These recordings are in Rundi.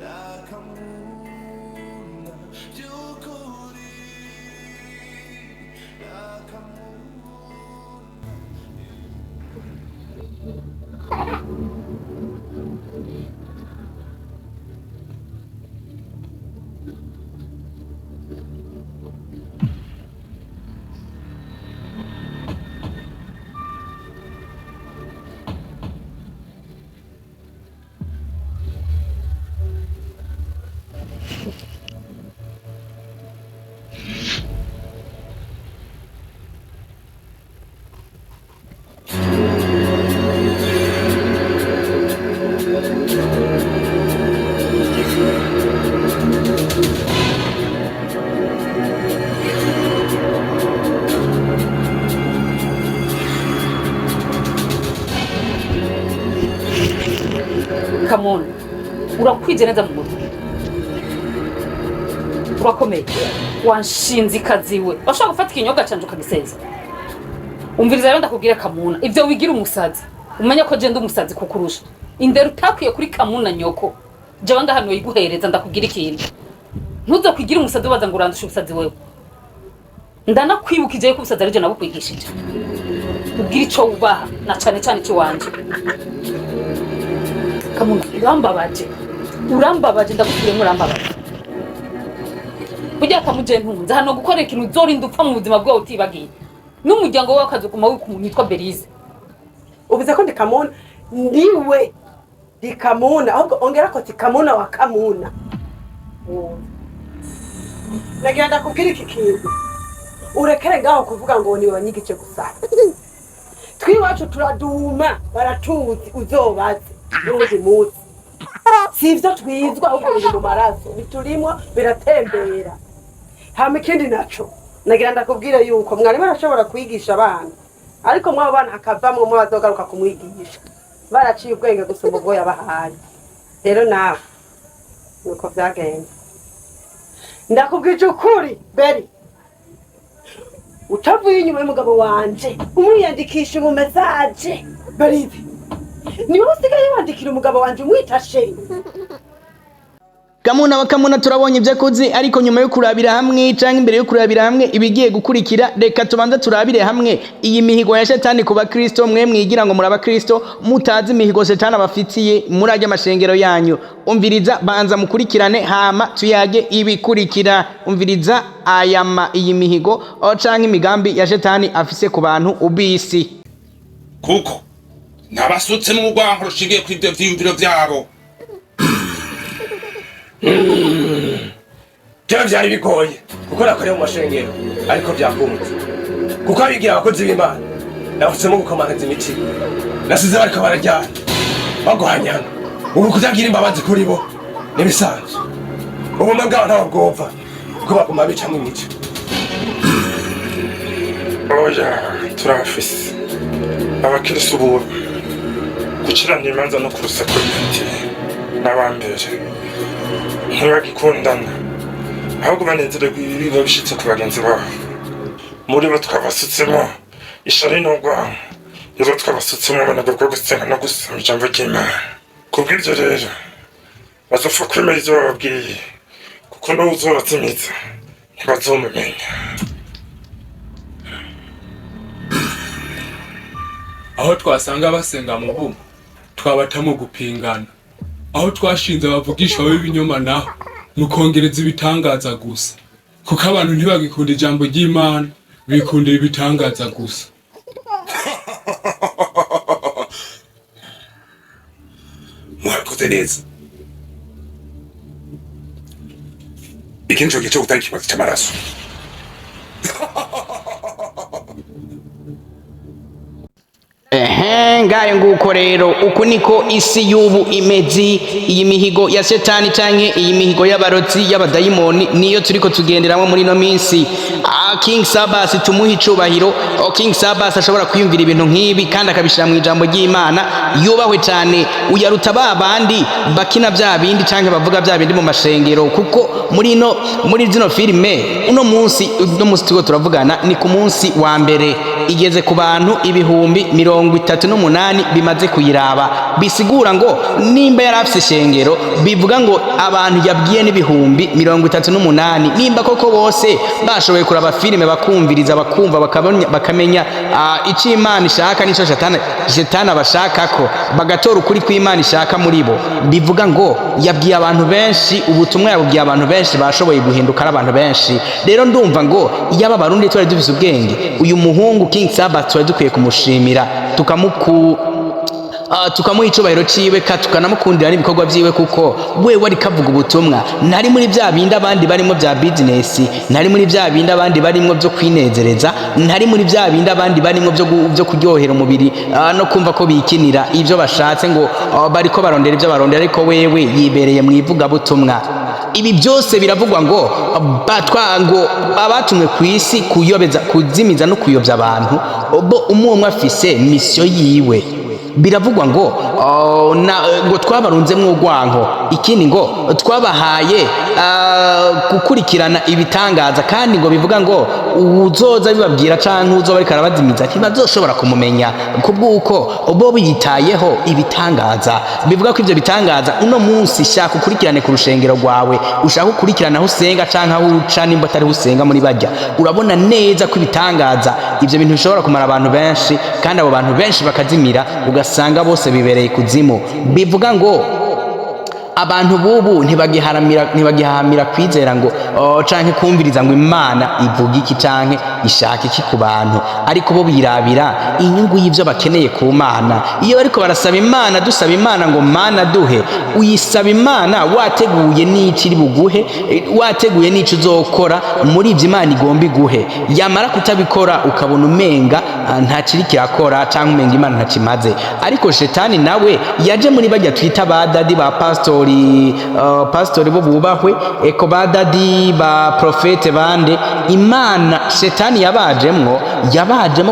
Nakamuna by'ukuri nakamuna. Kamona, urakwije neza mu mutwe, urakomeye, wanshinze ikaziwe, washobora gufata ikinyobwa canje ukagiseza. Umviriza rero ndakubwira Kamuna, ivyo wigira umusazi, umenye ko je ndi umusazi kukurusha. Indero utakwiye kuri Kamuna nyoko, jewe ngaha noyiguhereza. Ndakubwira ikintu, ntuzokwigire umusazi ubaza ngo urandusha ubusazi wewe. Ndanakwibukije yuko ubusazi arivyo nabukwigishije. Ubwira ico wubaha, na cane cane iciwanje. Kamuna, urambabaje, urambabaje, ndagusubiyemo, urambabaje. Burya kamuje ntunze hano gukora ikintu uzorinda upfa mu buzima bwawe utibagiye, n'umuryango wawe ukazoguma witwa umuntu witwa Berize. Uvuze ko ndi Kamuna, ndiwe ndi Kamuna, ahubwo ongera ko ti Kamuna wa Kamuna. Nagira ndakubwira iki kintu, urekere ngaho kuvuga ngo niwe wanyigice gusara. Twiwacu turaduma, baratuzi, uzobaze n'uwundi munsi. Si ivyo twizwa, ahubwo biri mu maraso, biturimwo, biratembera. Hama ikindi naco nagira ndakubwira yuko mwarimu arashobora kwigisha abana, ariko mwabo bana hakavamwo umwe bazogaruka kumwigisha baraciye ubwenge gusumba ubwo yabahaye. Rero nawe nuko vyagenze. Ndakubwije ukuri beri, utavuye inyuma y'umugabo wanje umwiyandikisha ubu message. Berizi, niwe usigaye wandikira umugabo wanje umwita chéri. Kamuna wa Kamuna, turabonye ibyo akoze, ariko nyuma yo kurabira hamwe cyangwa imbere yo kurabira hamwe ibigiye gukurikira, reka tubanze turabire hamwe iyi mihigo ya shetani ku bakristo. Mwe mwigira ngo muri abakristo, mutazi imihigo shetani abafitiye muri ajya amashengero yanyu. Umviriza, banza mukurikirane, hama tuyage ibikurikira. Umviriza ayama iyi mihigo canke imigambi ya shetani afise ku bantu ubisi. Kuko nabasutse n'urwango rushingiye kuri ibyo vyiyumviro vyabo. Jewe vyari bigoye kuko nakoreye mu mashengero, ariko vyakunze kuko abigira abakozi b'Imana navutsemo gukomantaza imitima. Nasize bariko bararyana, baguhanyana. Ubu kutagira imbabazi kuri bo nibisanzwe. Ubumwe bwabo ntabwo bwova kuko baguma bicamwo imico. Oya, turabafise abakirisi ubu gucirana imanza no kurusako bifitiye n'abambere. Ntibagikundana, ahubwo banezererwa ibibi biba bishitse ku bagenzi babo. Muri bo twabasutsemo ishari n'urwango, rero twabasutsemo ubunebwe bwo gusenga no gusoma ijambo ry'Imana. Kubw'ibyo rero bazopfa kwemera ivyo bababwiye, kuko n'uwo uzobazimiza ntibazomumenya. Aho twasanga basenga mu bumwe, twabatamo gupingana. Aho twashinze abavugisha b'ibinyoma naho nukongereza ibitangaza gusa, kuko abantu ntibagikunda ijambo ry'Imana, bikundira ibitangaza gusa. Mwabikoze neza. Iki nico gihe co gutanga ikimazi c'amaraso. Ehe, ngayo nguko rero, uku niko isi y'ubu imeze. Iyi mihigo ya shetani canke iyi mihigo y'abarotsi, y'abadayimoni, niyo turiko tugenderamo muri ino minsi. King Sabas tumuha icubahiro. Oh, King Sabas ashobora kwiyumvira ibintu nk'ibi kandi akabishira mu ijambo ry'Imana, yubahwe cane. Uyaruta ba bandi bakina bya bindi canke bavuga bya bindi mu mashengero, kuko muri zino filime uno munsi turiko turavugana ni ku munsi wa mbere. Igeze ku bantu 38,000 bimaze kuyiraba. Bisigura ngo nimba yari afise ishengero, bivuga ngo abantu yabwiye n'38,000. Nimba koko bose bashoboye kuraba filime, bakumviriza, bakumva, bakamenya ico Imana ishaka n'ico shetani abashakako, bagatora ukuri kw'Imana ishaka muri bo, bivuga ngo yabwiye abantu benshi ubutumwa, yabwiye abantu benshi bashoboye guhinduka ari abantu benshi. Rero ndumva ngo iyaba Abarundi twari dufise ubwenge, uyu muhungu King Sabbath twari dukwiye kumushimira, tukamuha icubahiro ciwe, tukanamukundira n'ibikorwa vyiwe, kuko wewe ariko avuga ubutumwa. Ntari muri vya bindi abandi barimo vya business, ntari muri vya bindi abandi barimo vyo kwinezereza, ntari muri vya bindi abandi barimo vyo kuryohera umubiri no kumva ko bikinira ivyo bashatse, ngo bariko barondera ivyo barondera, ariko wewe yibereye mu ivugabutumwa. Ibi byose biravugwa ngo batwa ngo abatumwe ku isi kuyobeza, kuzimiza no kuyobya abantu, bo umwe umwe afise mission yiwe. Biravugwa ngo ngo twabarunzemwo urwanko, ikindi ngo twabahaye gukurikirana ibitangaza, kandi ngo bivuga ngo uwuzoza bibabwira canke uzoba ariko arabazimiza ntibazoshobora kumumenya, kubw'uko bo biyitayeho ibitangaza. Bivuga ko ivyo bitangaza uno munsi, shaka ukurikirane ku rushengero rwawe, ushaka ukurikirane aho usenga canke aho uca, nimba atari usenga muri barya, urabona neza ko ibitangaza, ivyo bintu bishobora kumara abantu benshi, kandi abo bantu benshi bakazimira, ugasanga bose bibereye kuzimu. Bivuga ngo abantu bubu ntibagiharamira kwizera ngo canke kumviriza ngo Imana ivuga iki canke ishaka iki ku bantu, ariko bo birabira inyungu y'ivyo bakeneye ku Mana. Iyo bariko barasaba Imana, dusaba Imana ngo Mana duhe, uyisaba Imana wateguye n'ico iri buguhe, wateguye n'ico uzokora muri ivyo Imana igomba iguhe. Yamara kutabikora, ukabona umenga ntakiri kirakora, canke umenga Imana ntakimaze. Ariko shetani nawe yaje muri bajya twita ba daddy, ba pastori, pastori bo bubahwe, eko ba daddy, ba prophète bande. Imana shetani yabajemwo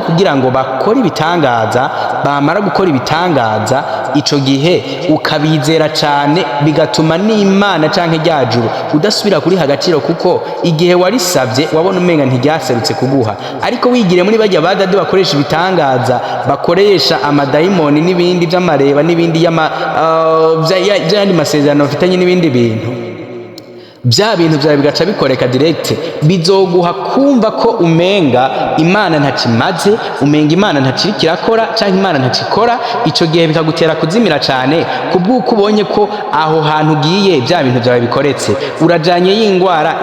kugira ngo bakore ibitangaza. Bamara gukora ibitangaza, ico gihe ukabizera cane, bigatuma n'Imana canke rya juru udasubira kuriha agaciro, kuko igihe warisavye wabona umenga ntiryaserutse kuguha. Ariko wigire muri bajya ba daddy bakoresha ibitangaza, bakoresha amadayimoni n'ibindi vy'amareba n'ibindi vy'ayandi masezerano bafitanye n'ibindi bintu, bya bintu byawe bigaca bikoreka direct, bizoguha kumva ko umenga Imana ntakimaze, umenga Imana ntakiri kirakora canke Imana ntakikora. Ico gihe bikagutera kuzimira cane, kubw'uko ubonye ko aho hantu ugiye bya bintu byawe bikoretse, urajanye y'ingwara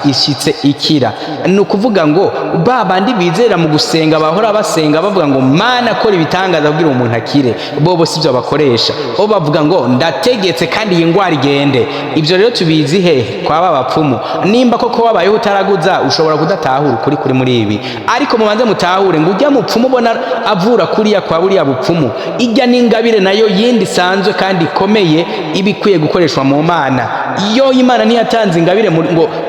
ishitse ikira. Ni ukuvuga ngo ba bandi bizera mu gusenga, bahora basenga bavuga ngo Mana kora ibitangaza kugira umuntu akire, bobo sivyo bakoresha. Bo bavuga ngo ndategetse kandi iyi ngwara igende. Ivyo rero tubizi hehe? Kwa ba bapfumu. Nimba koko wabayeho utaraguza, ushobora kudatahura ukuri kuri muri ibi, ariko mubanze mutahure ngo ujya mupfumu ubona avura kuriya kwa buriya bupfumu, ijya n'ingabire nayo yindi isanzwe kandi ikomeye iba ikwiye gukoreshwa mu Mana. Iyo Imana ntiyatanze ingabire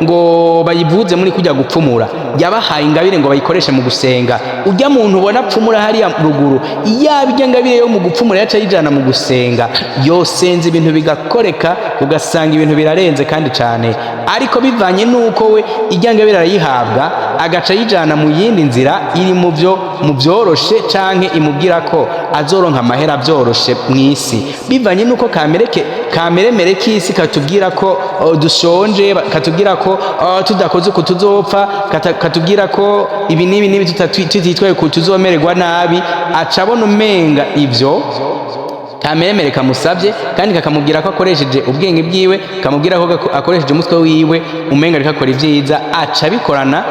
ngo bayivuze muri kujya gupfumura, yabahaye ingabire ngo bayikoreshe mu gusenga. Ujya muntu ubona apfumura hariya ruguru, yaba ijya ngabire yo mu gupfumura yaca yijana mu gusenga, yosenza ibintu bigakoreka, ugasanga ibintu birarenze kandi cyane. Ariko bivanye n'uko we ijya ngabire arayihabwa, agaca yijana mu yindi nzira iri mu byo mu byoroshe, canke imubwira ko azoronka amahera byoroshe mw'isi, bivanye n'uko kameremere k'isi katubwira ko dushonje, katubwira ko tudakoze uku tuzopfa, katubwira ko ibi n'ibi n'ibi tutitwaye ku tuzomererwa nabi, aca abona umenga ivyo kameremere kamusabye, kandi kakamubwira ko akoresheje ubwenge bwiwe, kamubwira ko akoresheje umutwe wiwe, umenga ariko akora ivyiza, aca abikorana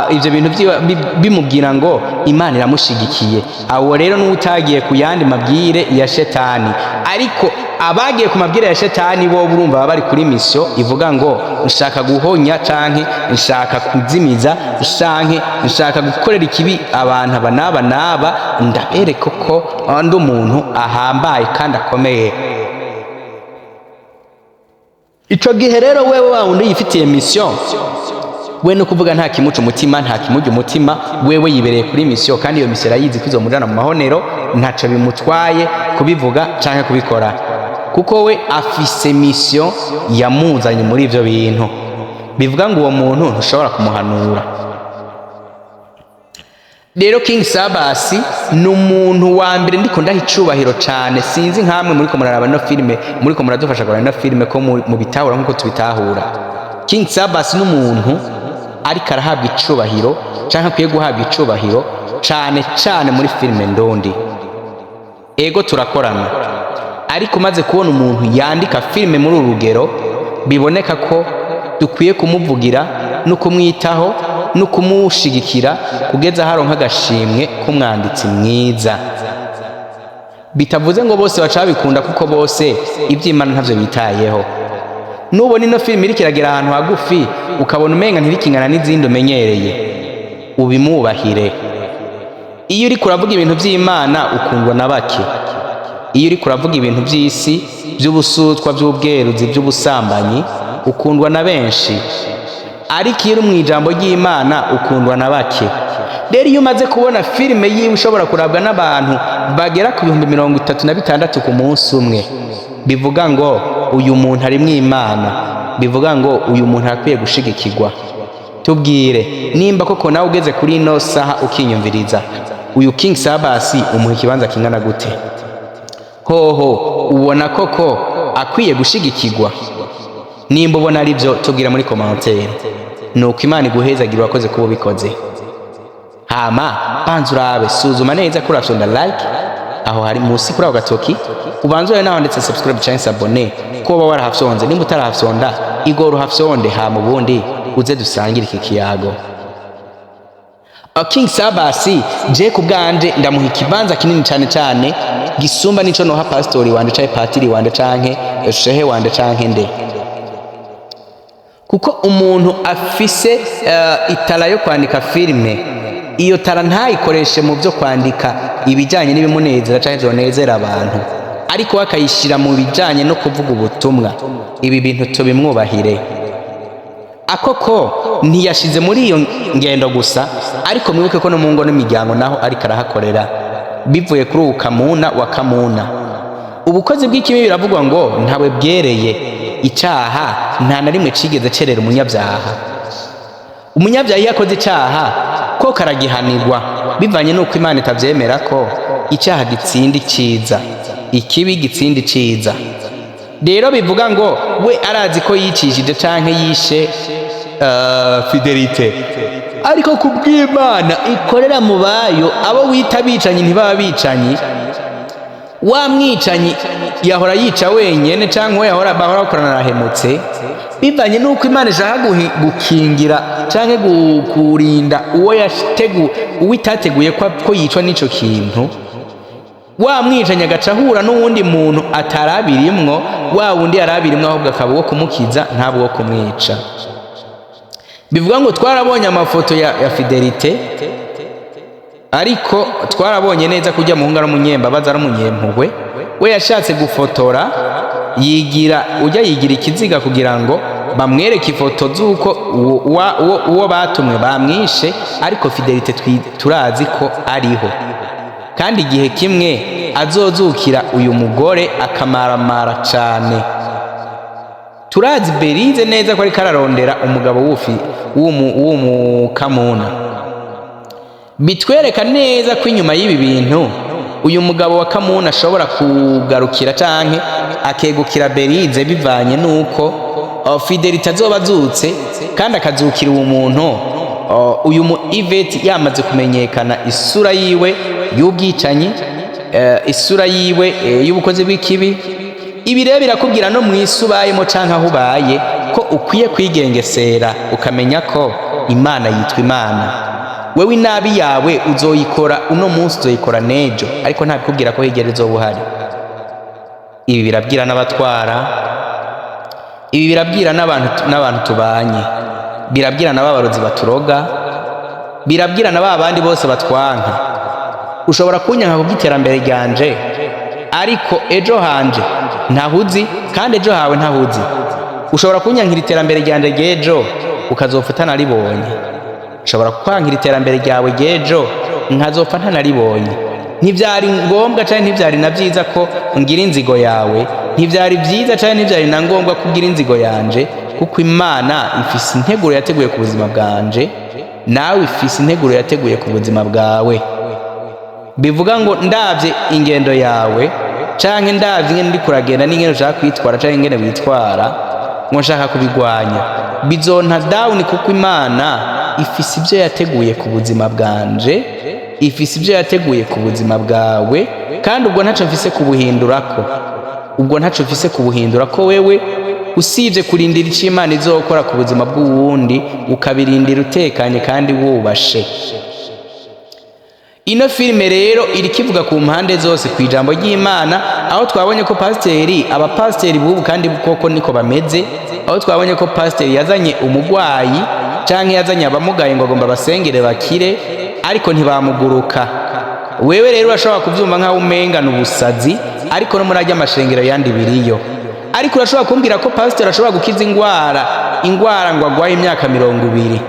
ivyo bintu vyiwe bimubwira ngo Imana iramushigikiye. Awo rero n'utagiye ku yandi mabwire ya shetani. Ariko abagiye ku mabwire ya shetani bo urumva baba bari kuri mission ivuga ngo nshaka guhonya, canke nshaka kuzimiza, canke nshaka gukorera ikibi abantu aba n'aba n'aba, ndabereka ko ndi umuntu ahambaye kandi akomeye. Ico gihe rero wewe wa wundi yifitiye mission, we no kuvuga nta kimuca umutima, nta kimujya umutima, wewe yibereye kuri mission, kandi iyo mission arayizi ko izomujana mu mahonero, ntaco bimutwaye kubivuga canke kubikora, kuko we afise mission yamuzanye muri ivyo bintu. Bivuga ngo uwo muntu ntushobora kumuhanura. Rero King Sabasi ni umuntu wa mbere ndiko ndaha icubahiro cane. Sinzi nkamwe muriko muraraba no filime, muriko muradufasha kuraba no filime, ko mubitahura nkuko tubitahura. King Sabasi ni umuntu ariko arahabwa icubahiro canke akwiye guhabwa icubahiro cane cane muri filime ndondi. Ego, turakorana, ariko umaze kubona umuntu yandika filime muri uru rugero, biboneka ko dukwiye kumuvugira no kumwitaho no kumushigikira kugeza haronka agashimwe k'umwanditsi mwiza. Bitavuze ngo bose baca babikunda, kuko bose iby'Imana ntavyo bitayeho. Nubona ino filime iriko iragera ahantu hagufi, ukabona umenga ntirikingana n'izindi umenyereye, ubimubahire. Iyo uriko uravuga ibintu by'Imana ukundwa na bake. Iyo uriko uravuga ibintu by'isi, by'ubusutwa, by'ubweruzi, by'ubusambanyi, ukundwa na benshi. Ariko iyo uri mu ijambo ry'Imana ukundwa na bake. Rero iyo umaze kubona filime yiwe ishobora kurabwa n'abantu bagera ku 36,000 ku munsi umwe, bivuga ngo uyu muntu arimwo Imana, bivuga ngo uyu muntu arakwiye gushigikirwa. Tubwire nimba koko nawe ugeze kuri ino saha ukinyumviriza, uyu King Sabasi umuha ikibanza kingana gute? Hoho ubona koko akwiye gushigikirwa? Nimba ubona ari byo, tubwira muri commentaire. Nuko Imana iguhezagira, urakoze kuba ubikoze. Hama banza urabe, suzuma neza ko urafyonda like aho hari musi kuri ako gatoki, ubanza urabe naho handitse subscribe canke s'abonner ko woba warahafyonze. Nimba utarahafyonda, igora uhafyonde, hama ubundi uze dusangire iki kiyago. King Sabasi je ku bwanje ndamuha ikibanza kinini cane cane gisumba nico noha pastori wanje canke patiri wanje canke shehe wanje canke nde, kuko umuntu afise itara yo kwandika filime, iyo tara ntayikoreshe mu byo kwandika ibijyanye n'ibimunezera canke vyonezera abantu, ariko we akayishyira mu bijyanye no kuvuga ubutumwa, ibi bintu tubimwubahire. Akoko ntiyashize muri iyo ngendo gusa, ariko mwibuke ko no mu ngo n'imiryango naho ariko arahakorera, bivuye kuri ubu Kamuna wa Kamuna. Ubukozi bw'ikibi biravugwa ngo ntawe bwereye. Icaha nta na rimwe cigeze cerera umunyabyaha. Umunyabyaha iyo akoze icaha ko karagihanirwa, bivanye n'uko Imana itavyemera ko icaha gitsinda iciza, ikibi gitsinda iciza. Rero bivuga ngo we arazi ko yicishije canke yishe Fidelite, ariko kubw'Imana ikorera mu bayo, abo wita bicanyi ntibaba bicanyi. Wa mwicanyi yahora yica wenyene canke uwo yahora bahora bakorana arahemutse, bivanye n'uko Imana ishaka gukingira canke kurinda uwo yategu, uwo itateguye ko yicwa n'ico kintu. Wa mwicanyi agaca ahura n'uwundi muntu atarabirimwo, wa wundi yarabirimwo ahubwo akaba uwo kumukiza, ntabwo uwo kumwica. Bivuga ngo twarabonye amafoto ya Fidelite, ariko twarabonye neza ko ujya muhungu ari umunyembabazi, ari umunyempuhwe. We yashatse gufotora, yigira ujya yigira ikiziga kugira ngo bamwereke ifoto z'uko uwo batumwe bamwishe. Ariko Fidelite turazi ko ariho, kandi igihe kimwe azozukira uyu mugore akamaramara cane. Turazi Berize neza ko ariko ararondera umugabo w'umukamuna. Bitwereka neza ko inyuma y'ibi bintu uyu mugabo wa Kamuna ashobora kugarukira canke akegukira Berize, bivanye n'uko Fidelite azoba azutse kandi akazukira uwo muntu, uyu mu Yvette yamaze kumenyekana isura yiwe y'ubwicanyi, isura yiwe y'ubukozi bw'ikibi. Ibi rero birakubwira no mu isi ubayemo canke aho ubaye ko ukwiye kwigengesera, ukamenya ko Imana yitwa Imana. Wewe inabi yawe uzoyikora uno munsi, uzoyikora n'ejo, ariko ntabikubwira ko higera uzoba uhari. Ibi birabwira n'abatwara, ibi birabwira n'abantu tubanye, birabwira na babarozi baturoga, birabwira na ba bandi bose batwanka. Ushobora kunyanka kubw'iterambere ryanje, ariko ejo hanje ntahuzi, kandi ejo hawe ntahuzi. Ushobora kunyankira iterambere ryanje ry'ejo, ukazopfa utanaribonye. Ushobora kukwankira iterambere ryawe ry'ejo, nkazopfa ntanaribonye. Ntivyari ngombwa canke ntivyari na vyiza ko ngira inzigo yawe, ntivyari vyiza canke ntivyari na ngombwa ko ugira inzigo yanje, kuko Imana ifise integuro yateguye ku buzima bwanje. Nawe ifise integuro yateguye ku buzima bwawe. Bivuga ngo ndavye ingendo yawe, canke ndavye ingene uriko uragenda n'ingene ushaka kwitwara, canke ingene witwara, ngo nshaka kubigwanya, bizonta down, kuko Imana ifise ibyo yateguye ku buzima bwanje, ifise ibyo yateguye ku buzima bwawe, kandi ubwo ntaco mfise kubuhindurako. Ubwo ntaco mfise kubuhindura ko wewe, usibye kurindira icyo Imana izokora ku buzima bw'uwundi, ukabirindira utekanye kandi wubashe. Ino filime rero iriko ivuga ku mpande zose ku ijambo ry'Imana, aho twabonye ko pasiteri, abapasiteri b'ubu kandi koko niko bameze, aho twabonye ko pasiteri yazanye umugwayi canke yazanye abamugaye ngo agomba basengere bakire, ariko ntibamuguruka. Wewe rero urashobora kuvyumva nk'aho umenga ni ubusazi, ariko no muri arya mashengero yandi biriyo. Ariko urashobora kumbwira ko pasiteri ashobora gukiza ingwara ngo agwaye imyaka 20,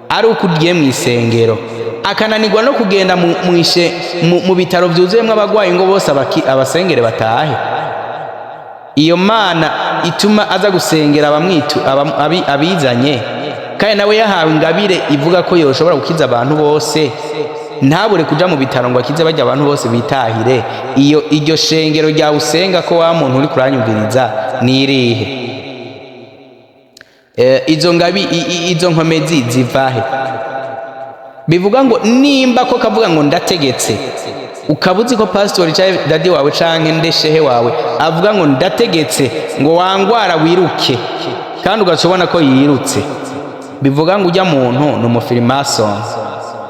ari uko ugiye mu isengero, akananirwa no kugenda mu bitaro byuzuyemo abagwayi ngo bose abasengere batahe? Iyo Mana ituma aza gusengera abamwitu abizanye, kandi nawe yahawe ingabire ivuga ko yoshobora gukiza abantu bose, ntabure kuja mu bitaro ngo akize bajya abantu bose bitahire. Iyo iryo shengero ryawe usenga ko wa muntu uri kuranyumviriza nirihe? Izo ngabi izo nkomezi zivahe? Bivuga ngo nimba ko kavuga ngo ndategetse, ukaba uzi ko pasitori canke dadi wawe canke ndeshehe wawe avuga ngo ndategetse ngo wangwara wiruke, kandi ugaca ubona ko yirutse, bivuga ngo ujya muntu ni umufirimasoni.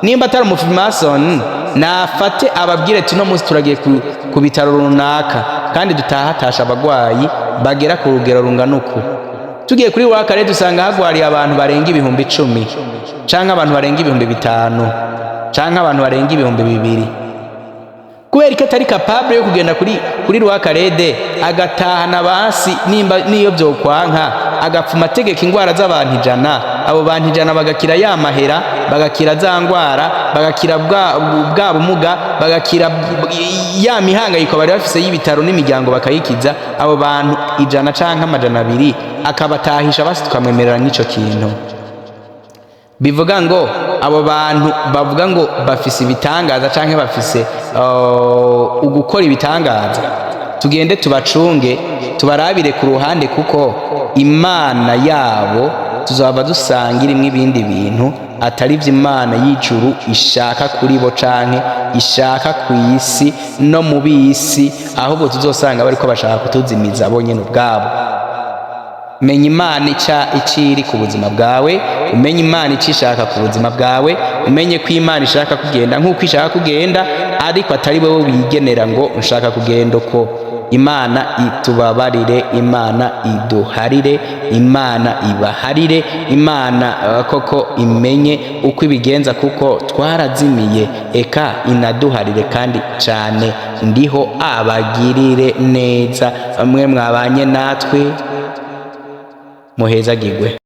Nimba atari umufirimasoni, nafate ababwire ati uno munsi turagiye ku bitaro runaka, kandi dutahatasha abagwayi bagera ku rugero rungana uku. Tugiye kuri wakare dusanga hagwariye abantu barenga 10,000, canke abantu barenga 5000, canke abantu barenga 2000. Kubera ko atari capable yo kugenda kuri rwakarede agatahana basi, nimba niyo vyokwanka agapfuma ategeka ingwara z'abantu 100, abo bantu 100 bagakira ya mahera, bagakira za ngwara, bagakira bwa bumuga, bagakira ya mihangayiko bari bafise y'ibitaro n'imiryango, bakayikiza abo bantu 100 canke 200, akabatahisha basi, tukamwemerera n'ico kintu. Bivuga ngo abo bantu bavuga ngo bafise ibitangaza canke bafise ugukora ibitangaza, tugende tubacunge, tubarabire ku ruhande, kuko Imana yabo tuzaba dusanga irimwo ibindi bintu atari ivyo Imana y'ijuru ishaka kuri bo canke ishaka ku isi no mu bisi, ahubwo tuzosanga bariko bashaka kutuzimiza bo nyene ubwabo. Menya Imana iciri ku buzima bwawe, umenye Imana ico ishaka ku buzima bwawe, umenye ko Imana ishaka kugenda nk'uko ishaka kugenda, ariko atari wewe wigenera ngo nshaka kugenda uko. Imana itubabarire, Imana iduharire, Imana ibaharire, Imana koko imenye uko ibigenza, kuko twarazimiye. Eka inaduharire kandi cane, ndiho abagirire neza. Bamwe mwabanye natwe, muhezagirwe.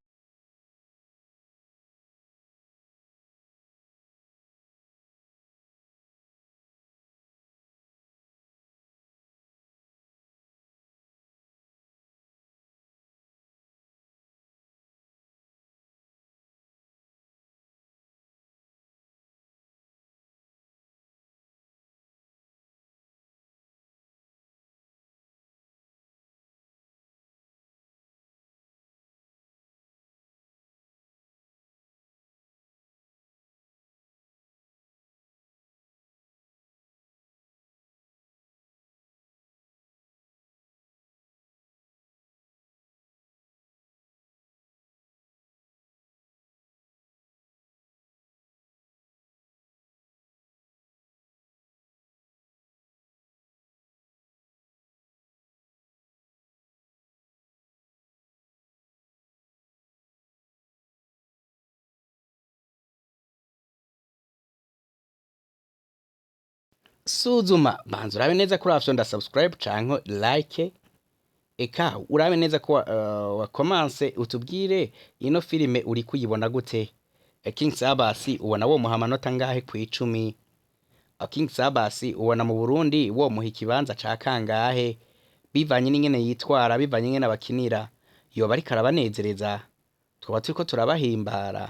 Suzuma, banza urabe neza ko urafyonda subscribe canke like, eka urabe neza ko wakomanse, utubwire ino filime uri kuyibona gute. King Sabasi ubona wo muha amanota ngahe kw'icumi? King Sabasi ubona mu Burundi wo muha ikibanza ca kangahe, bivanye n'ingene yitwara, bivanye n'ingene abakinira? Yoba ariko arabanezereza, twaba turiko turabahimbara.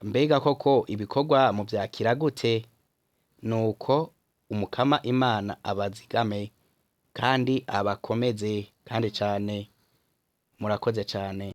Mbega koko ibikorwa muvyakira gute? Nuko Umukama Imana abazigame kandi abakomeze kandi cane. Murakoze cane.